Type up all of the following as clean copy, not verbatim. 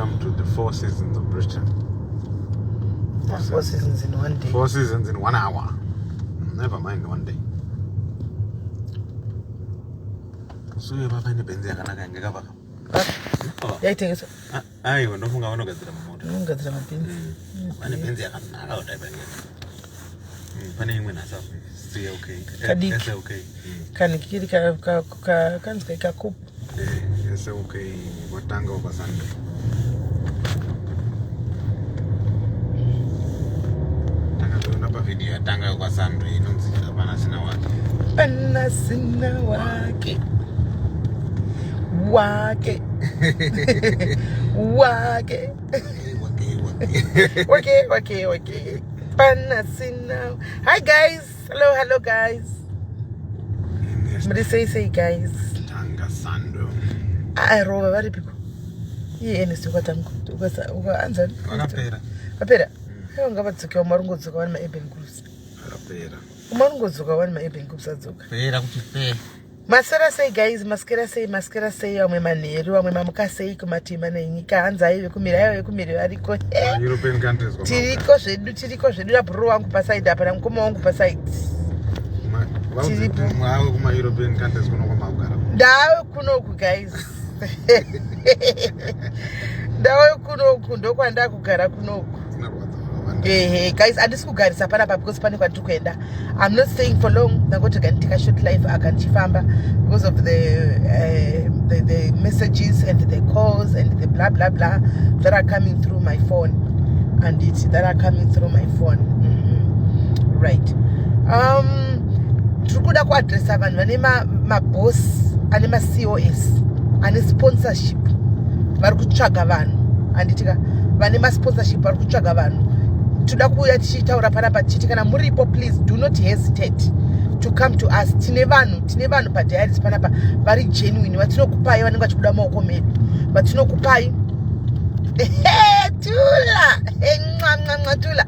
Welcome to the four seasons of Britain. Four seasons in one day. Four seasons in one hour. Never mind one day. Usuye baba ine benzi yakanaka yange kavaka. Yaitengeswa. Ah, aiwa ndofunga vanogadzira mamota. Vanogadzira mabhenzi. Vane benzi yakanaka kudai pange. Pane imwe nhasi apo. CLK. Kadiki. SLK. Kanikiri kanzi kaikup. SLK watanga kwasando. Takatoona pavidhiyo yatanga kwasando inonzi hapana sina wake. Pana sina wake. Wake. Wake. Wake wake. Wake wake wake. Pana sina. Hi guys. Hello hello guys. Muri sei sei guys. Tanga sando. Ai rova varipiko. Iye Ernest ukatanga ukaanzani. Vakapera. Vapera. Aiwa ngavadzoke vamwe vari kungodzoka vari maurban groups. Vakapera. Umwe ari kungodzoka wani maurban groups adzoka. Pera kuti pe. Maswera sei guys, maswera sei, maswera sei, vamwe manheru, vamwe mamuka sei kumatima nenyika. Hanzi aive kumiri, aive kumiri variko. European countries. Tiriko zvedu, tiriko zvedu nabhururu wangu pasaidi apa namukoma wangu pasaidi. Tiripo. Mwawe kuma European countries kuno kwamagara. Ndawe kunoku guys. Ndawe kunoku ndokwandakugara kunoku. Ehe guys, handisi kugarisa panapa because pane kwandiri kuenda. I'm not staying for long. Ndangoti ganditika short life aka ndichifamba because of the messages and the calls and the blah blah blah that are coming through my phone and it that are coming through my phone. Right. Tiri kuda kuadresa vanhu vane maboss ane maCOS ane sponsorship vari kutsvaga vanhu, handitika? Vane masponsorship vari kutsvaga vanhu, toda kuuya tichitaura panapa tichiti kana muripo, please do not hesitate to come to us. Tine vanhu, tine vanhu padiaries panapa vari genuine vatinokupai, vanenge vachibuda maoko medu vatinokupai. Tula mwa tula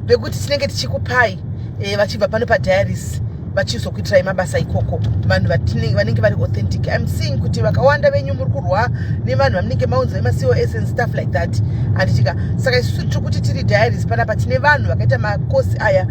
vekuti tinenge tichikupai vachibva pano padiaries vachizokuitirai mabasa ikoko, vanhu vanenge vari authentic. I'm seeing kuti vakawanda venyu muri kurwa nevanhu vamunenge maunza vemaCOS and stuff like that, handitika? Saka isusu tiri kuti tiri diaries panapa tine vanhu vakaita makosi aya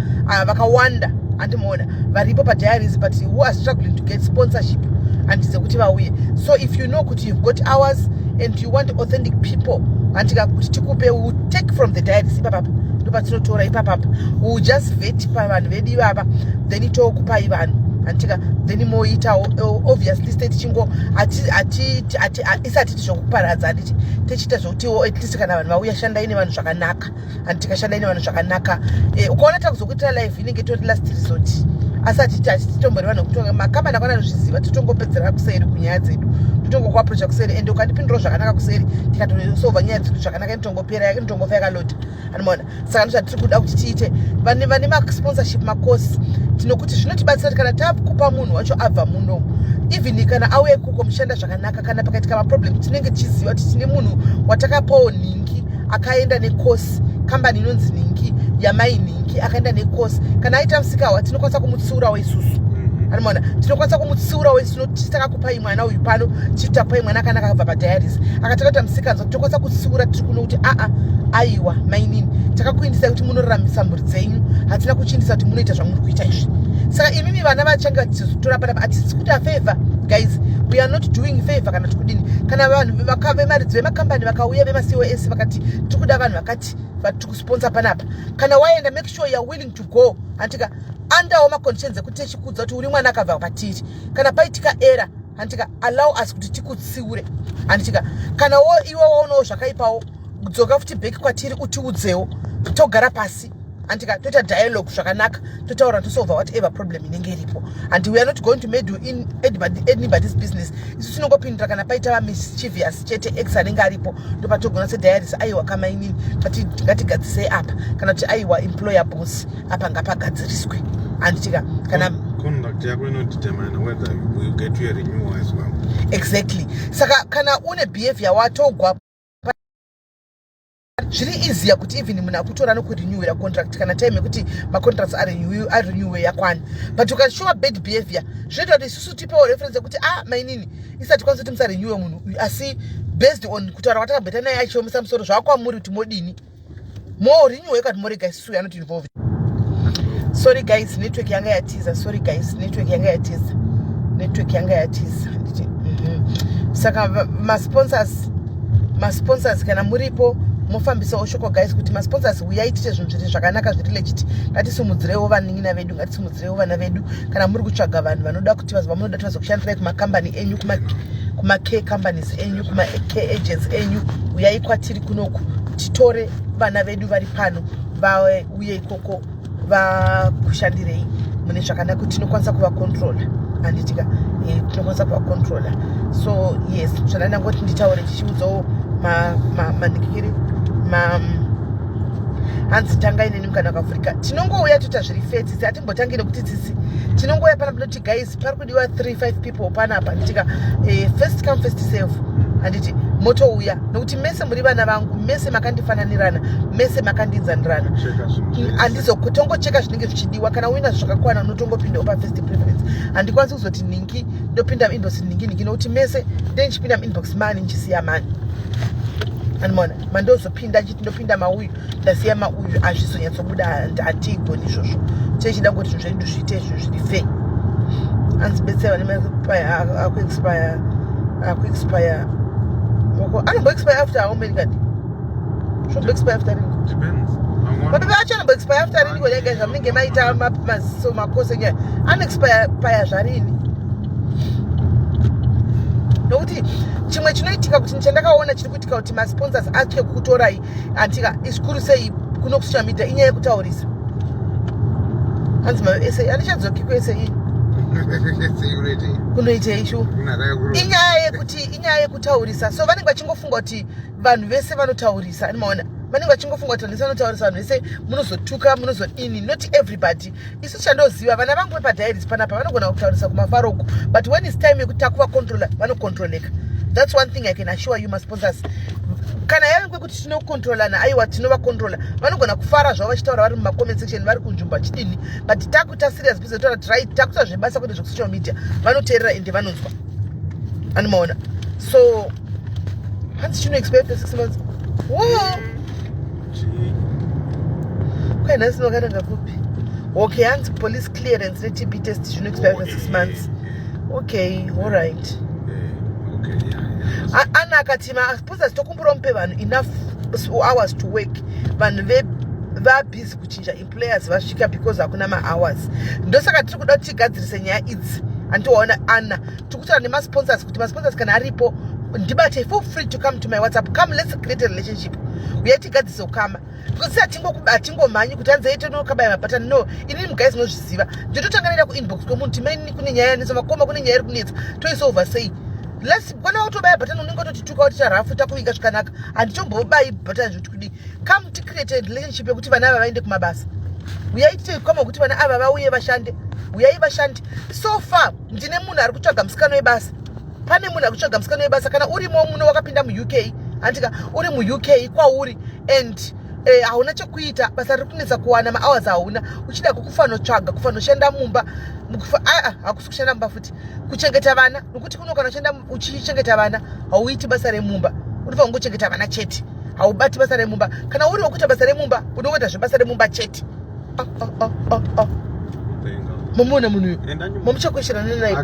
vakawanda, handimuona varipo padiaries, but who are struggling to get sponsorship and dzekuti vauye. So if you know kuti you've got hours and you want authentic people, handika, kuti tikupe, we will take from the diaries ipapapa, ndopatinotora ipapapa. We will just vet pavanhu vedu ivava, then tokupai vanhu, handitika? Then moitawo obviously state chingo isati zvokuparadza, handiti? Tichiita zvokutiwo at least kana vanhu vauya, shandai nevanhu zvakanaka, handitika? Shandai nevanhu zvakanaka. Ukaona takuzokuitira live, inenge itori last resort, asi hatiti hatitombori vanhu vekutonga makambani akwana anozviziva. Totongopedzera kuseri kunyaya dzedu, totongokuaprocha kuseri, and ukandipindurawo zvakanaka kuseri, tikatosolva nyaya dzedu zvakanaka, inotongopera, inotongofa yakalota, anomaona? Saka ndozvatiri kuda kuti tiite. Vane masponsorship makosi, tinokuti zvinotibatsira kuti kana takupa munhu wacho abva munomu, even kana auya ikoko mushanda zvakanaka, kana pakaitika maproblem, tinenge tichiziva kuti tine munhu watakapawo nhingi akaenda nekosi, kambani inonzi nhingi yamai nhingi akaenda nekosi. Kana aita musikawa, tinokwanisa kumutsiurawo isusu, anomaona? Tinokwanisa kumutsiurawo isu tisi takakupai mwana uyu pano, chiti takupai mwana akanaka akabva padiaries, akataka kuita musikanzwa, tinokwanisa kutsiura tiri kuno kuti aa, aiwa mainini, takakuindisai kuti munoraramisa mhuri dzenyu, hatina kuchiindisa kuti munoita zvamuri kuita izvi. Saka imimi vana vachange vachizotora panapa, hatisi kuita favor guys, we are not doing favor kana tikudini. Kana vanhu vemaridzi vemakambani vakauya vemaCOS vakati tiri kuda vanhu vakati vatiri kusponsa panapa, kana waenda, make sure you are willing to go, handitika? Andawo maconditions ekuti tichikudza kuti uri mwana akabva patiri, kana paitika error, handitika, allow us kuti tikutsiure, handitika? Kana wo iwe waonawo zvakaipawo, dzoka futi back kwatiri, utiudzewo, togara pasi, handitika? Toita dialogue zvakanaka, totaura, tosolva whatever problem inenge iripo. And we are not going to meddle in anybody's business. Isu tinongopindura kana paita vamischievous chete, ex anenge aripo, ndopatogona sediaries, aiwa kamainini, ngatigadzisei apa, kana kuti aiwa employer boss, apa ngapagadziriswe, handitika? Kana Conduct yako inodetermine whether you get your renewal as well. Exactly. Saka kana une behavior watogwa, zviri easier kuti even munhu akutora nokurenewera contract kana time yekuti macontracts arenewe yakwana. But ukashowa bad behavior, zvinoita kuti isusu tipewo reference yekuti, ah, mainini, isati kwanisa kuti musarenewe munhu uyu, asi Based on kutaura kwatakamboita naye achiomesa musoro, zvakwamuri kuti modini, morenew kati morega. Isusu we are not involved. Sorry guys, network yanga yatiza. Sorry guys, network yanga yatiza, network yanga yatiza. Handiti? Saka masponsors, kana muripo, mofambisawo shoko guys, kuti masponsors, uyai tiite zvinhu zviri zvakanaka, zviri legit. Ngatisimudzirewo vanin'ina vedu, ngatisimudzirewo vana vedu. Kana muri kutsvaga vanhu vanoda kuti vamunoda kuti vazokushandirai kumakambani enyu, kuma-care companies enyu, kuma-care agents enyu, uyai kwatiri kunoku, titore vana vedu vari pano, vauye ikoko, vakushandirei mune zvakanaka, kuti tinokwanisa kuvacontrola, handitika? Tinokwanisa kuvacontrola. So yes, zvandandangoti nditaure tichiudzawo manikiri ma, hanzi tangai neni mukana wakavhurika. Tinongouya toita zviri fair, tsitsi. Hatimbotangi nekuti tsitsi. Tinongouya pana panoti, "Guys, pari kudiwa 3 5 people panapa," handitika? First come, first serve, handiti? Motouya, nokuti mese muri vana vangu, mese makandifananirana, mese makandidzanirana. Cheka zvinhu zvese. Handizotongocheka zvinenge zvichidiwa. Kana uina zvakakwana, unotongopindawo pafirst preference. Handikwanisi kuzoti ningi ndopinda muinbox, ningi ningi, nokuti mese ndendichipinda muinbox mani, ndichisiya mani, andimona mandozopinda nchiti ndopinda mauyu, ndasiya mauyu, hazvizonyatsobuda. Handigoni izvozvo. Chechida ngoti zvinhu zvedu zviite zvinhu zviri fair. Hanzi betsera nemakuexpire, akuexpire anomboexpire after how many? Kadi zvomboexpire after rini? Depends. Mapepa acho anomboexpire after rini kodai zvamunenge maita maziso makosi enyaya anoexpire paya zvarini? Nokuti chimwe chinoitika kuti chandakaona chiri kuitika kuti masponsors atye kukutorai, antika, zvikuru sei kuno kusocial media, inyaya yekutaurisa. Hanzi maSA handichadzoki kuSA. Kunoitei shu? Inyaya yekutaurisa. So vanenge vachingofunga kuti vanhu vese vanotaurisa, animaona? Vanenge vachingofunga kuti vanhu vese vanotaurisa, vanhu vese munozotuka, munozodini. Not everybody. Isu chandoziva, vana vangu vepadiaries panapa vanogona kutaurisa kumafaroko, but when it's time yekuti takuvacontrola, vanocontroleka. That's one thing I can assure you. Masponsors, kana yave kwekuti tinocontrolana, aiwa, tinovacontrola. Vanogona kufara zvavo vachitaura vari mumacomment section, vari kunzvimbo vachidini, but takuita serious business, taura kuti right, takuita zvebasa kwete zvekusocial media, vanoteerera ende vanonzwa, anomaona? So hanzi chino expire for 6 months. Wo kwai nhasi makananga kupi? Okay, hanzi police clearance neTB test zvino expire for 6 months. Okay, alright. Ana akati masponsors tokumbura mupe vanhu enough hours to work. Vanhu vabusy kuchinja employers vasvika because hakuna mahours. Ndosaka tiri kuda kuti tigadzirise nyaya idzi, handitowaona ana tiri kutaura nemasponsors kuti masponsors kana aripo, ndibate. Feel free to come to my WhatsApp. Come, let's create a relationship. Uye tigadzirise ukama, because hatingomhanyi kuti hanzi tonokabaya mabhatani. No, inini muguys munozviziva, ndototanga ndaenda kuinbox kwemunhu timaini, kune nyaya yanetsa makoma, kune nyaya iri kunetsa, toisolva sei? Let's kwana watobaya bhatani, unenge watotituka kuti tarafu takuvinga zvakanaka. Handitombobayi bhatani zvekuti kudii. Come ticreate relationship yekuti vana ava vaende kumabasa. Uyai tiite ukama hwekuti vana ava vauye vashande. Uyai vashande. So far ndine munhu ari kutsvaga musikana webasa. Pane munhu ari kutsvaga musikana webasa. Kana urimo muno, wakapinda muUK, handika, uri muUK kwauri and hauna chekuita, basa riri kunetsa kuwana, mahours hauna, uchida kukufanotsvaga kufanoshanda mumba, aa, hakusi kushanda mumba futi, kuchengeta vana, nokuti kuno kana uchienda uchichengeta vana hauiti basa remumba. Unofanira kungochengeta vana chete, haubati basa remumba. Kana uri wekuita basa remumba, unongoita zvebasa remumba chete. Ah, ah, ah, ah, ah. Mamuona munhu uyu? Mamuchakwesherana naye?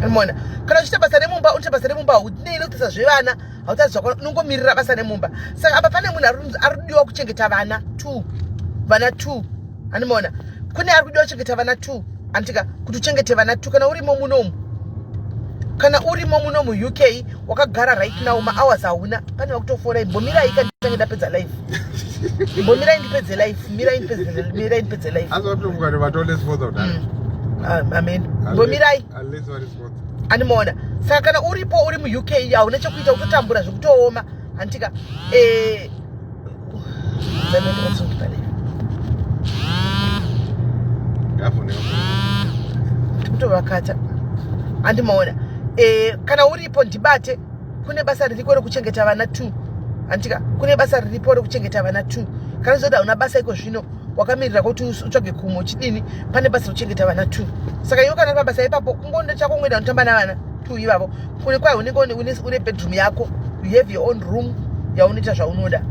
Mona, kana uchiita basa remumba, unoita basa remumba, haunei nekutarisa zvevana, hautari zvakwana, unongomirira basa remumba. Saka apa pane munhu ari kudiwa kuchengeta vana two, vana two, animaona? Kune ari kudiwa kuchengeta vana two, anditika, kuti uchengete vana two. Kana urimo munomu, kana urimo muno muUK, wakagara right now, mahours hauna, pane vakutofora. Mbomirai kanditange ndapedza live. Mbomirai ndipedze live. Mirai ndipedze, mirai ndipedze live. Amen. Mbomirai, animaona? Saka kana uripo, uri muUK, hauna chekuita, kutotambura zvekutooma, handitika? Ndikutovakata, handimaona? Kana uripo, ndibate. Kune basa ririko rekuchengeta vana two, handitika? Kune basa riripo rekuchengeta vana two. Kana zoti hauna basa iko zvino, wakamirira kuti utsvage kumwe, uchidini, pane basa rekuchengeta vana two. Saka iwe kana uri pabasa ipapo, kungondo chako kungoenda unotamba navana. two ivavo kune kwai unenge une bedroom yako, you have your own room yaunoita zvaunoda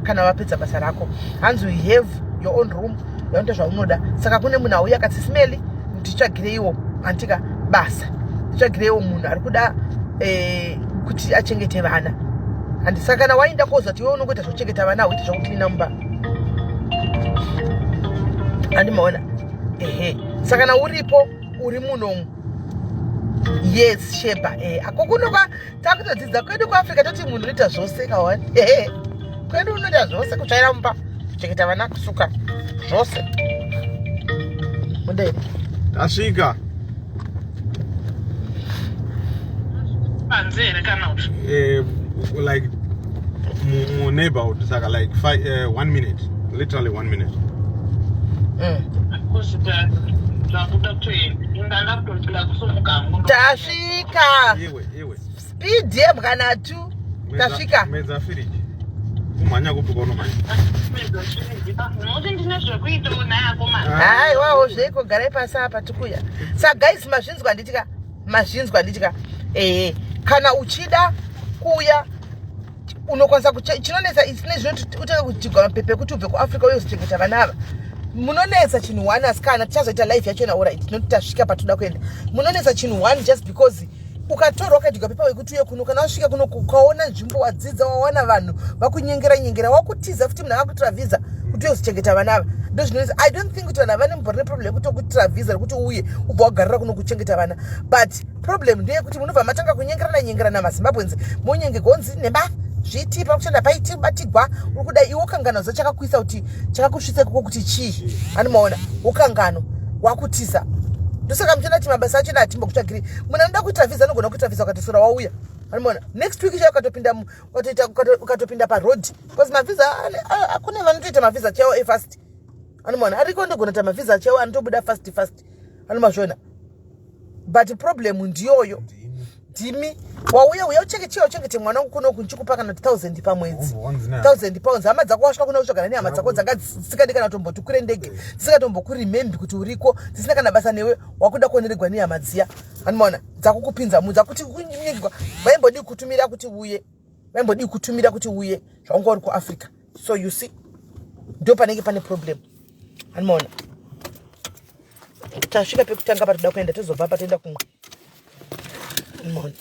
kana wapedza basa rako. Hanzi you have your own room yaunoita zvaunoda. Saka kune munhu auya akati simeli nditsvagireiwo antika basa, nditsvagireiwo munhu ari kuda eh, kuti achengete vana. Handi saka kana wainda koza kuti iwe unongoita zvekuchengeta vana, hauiti zvekuklina mumba, handimaona? Ehe, saka kana uripo uri munomu, yes sheba eh ako kuno kwa takutodzidza kwedu kuAfrica toti munhu unoita zvose kaone. Ehe, kwedu unoita zvose, kutsvaira mumba, kuchengeta vana, kusuka, zvose. Mudei. Tasvika. Panze here kana kuti? Eh, like mu neighborhood, saka like five, 1 minute, literally 1 minute. Kusvika zvakuda kutoenda, ndanda kutoda kusumuka hangu. Tasvika. Iwe iwe. Speed yembwana tu. Tasvika. Medza firiji. Kumhanya kupi kwaunomhanya? Nokuti ndine zvekuitawo naye akomana. Haiwawo zveiko, garai pasi apa tikuya. Sa guys, mazvinzwa nditika, mazvinzwa nditika. Ehe, kana uchida kuuya unokwanisa. Chinonetsa isine zvinoti utanga kutigwa mapepa ekuti ubve kuAfrica uye uzochengeta vana ava. Munonetsa chinhu one, asi kana tichazoita live yacho na alright, tinoti tasvika patoda kuenda. Munonetsa chinhu one, just because ukatorwa ukaitigwa pepa wekuti uye kuno, kana wasvika kuno ukaona nzvimbo, wadzidza, wawana vanhu vakunyengera nyengera, wakutiza futi munhu akakuitira visa kuti uye uzochengeta vana ava. Ndo zvinonetsa. I don't think kuti vanhu vane mbori neproblem yekuti okuitira visa rekuti uye ubva wagarira kuno kuchengeta vana, but problem ndeyekuti munobva matanga kunyengerana nyengerana. MaZimbabweans monyenge gonzi nemba zviti pakushanda paiti batigwa uri kuda iwe ukangano za chakakuisa kuti chakakusvitsa ikoko kuti chii, anomaona ukangano wakutiza. Ndosaka muchiona kuti mabasa acho hatimbokutsvagiri. Munhu anoda kuita visa anogona kuita visa ukatosora wauya, anomaona? Next week chaiyo ukatopinda ukatopinda paroad, because mavhisa kune vanotoita mavhisa chaiwo efast, anomaona? Ariko ndogona kuita mavhisa chaiwo anotobuda fast fast, anomazviona? But problem ndiyoyo, ndimi wauya, uya uchenge chiya uchengete mwana wangu kunoku, nchikupa kana kuti 1000 pamwedzi, £1000. Hama dzako wasvika kuna kutsvagana nehama dzako dzanga dzisingadi kana kutomboti ukwire ndege, dzisingatombokuremembi kuti uriko, dzisina kana basa newe, wakuda kuoneregwa nehama dziya, anomaona? Dzakukupinza mu dzakuti kunyengwa. Vaimbodii kutumira kuti uye? Vaimbodii kutumira kuti uye zvaunga uri kuAfrica? So you see, ndo panenge pane problem, anomaona? Tasvika pekutanga patoda kuenda, tozobva patoenda kumwe, anomaona?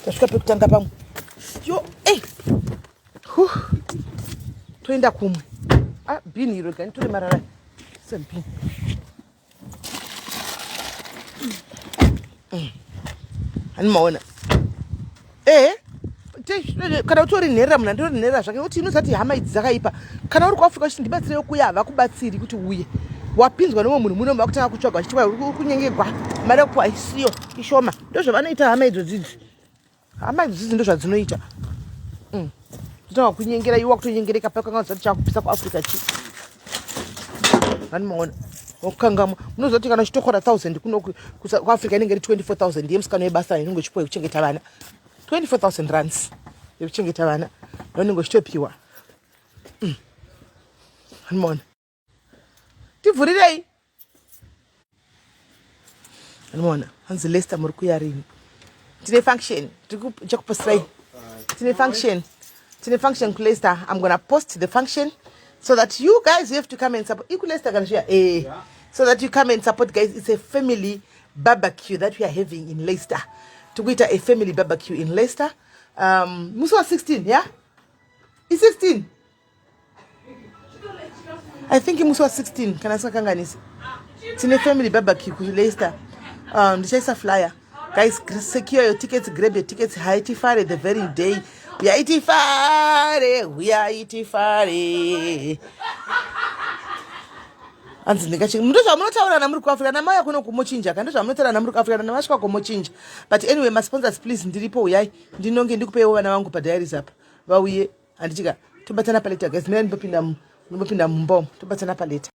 Tasvika pekutanga pamwe yo, ei. Huh. Toenda kumwe. Ah, bhini iro gani, tore marara sebhini. Hani maona? Ehe, kana utori nherera, munhu andori nherera zvake kuti inozati hama idzi dzakaipa. Kana uri kuAfrica uchiti ndibatsirewo kuya, havakubatsiri kuti uye. Wapinzwa nemumwe munhu muno, vakutanga kutsvaga vachiti uri kunyengegwa, mari yekupiwa isiyo, ishoma. Ndozvavanoita hama idzodzidzi, hama idzodzidzi ndo zvadzinoita. Totanga kunyengera iwe, wakutonyengereka pakanga zati chakupisa kuAfrica chi, vani maona? Wakukangamwa. Munoziva kuti kana uchitokora 1000 kuno kuAfrica inenge iri 24,000 yemusikana webasa inenge uchipiwa yekuchengeta vana, 24,000 rands yekuchengeta vana yaunenge uchitopiwa. Anomaona? Tivhurirei, anomaona? Hanzi Leicester muri kuya rini? Tine function chakuposirai, tine function, tine function kuLeicester. I'm gonna post the function so that you guys, you have to come and support. IkuLeicester kana zviya, eh, so that you come and support, guys. It's a family barbecue that we are having in Leicester. Tikuita a family barbecue in Leicester musi wa16, yeah, i16 I think, musi wa16 kana singakanganisi. Tine family barbecue kuLeicester. Ndichaisa flyer, guys. Secure your tickets, grab your tickets. Haitifare the very day, uyaitifare, uyaitifare. Hanzi ndingache ndo zvamunotaurana muri kuAfrica namauya kuno kumochinja ka, ndo zvamunotaurana muri kuAfrica namasvika kumochinja. But anyway, masponsors, please, ndiripo, uyai ndinonge ndikupeiwo vana vangu padiaries apa vauye, handitika? Tobatsana palater, guys. Mira, ndimbopinda mumba umu, tobatsana palater.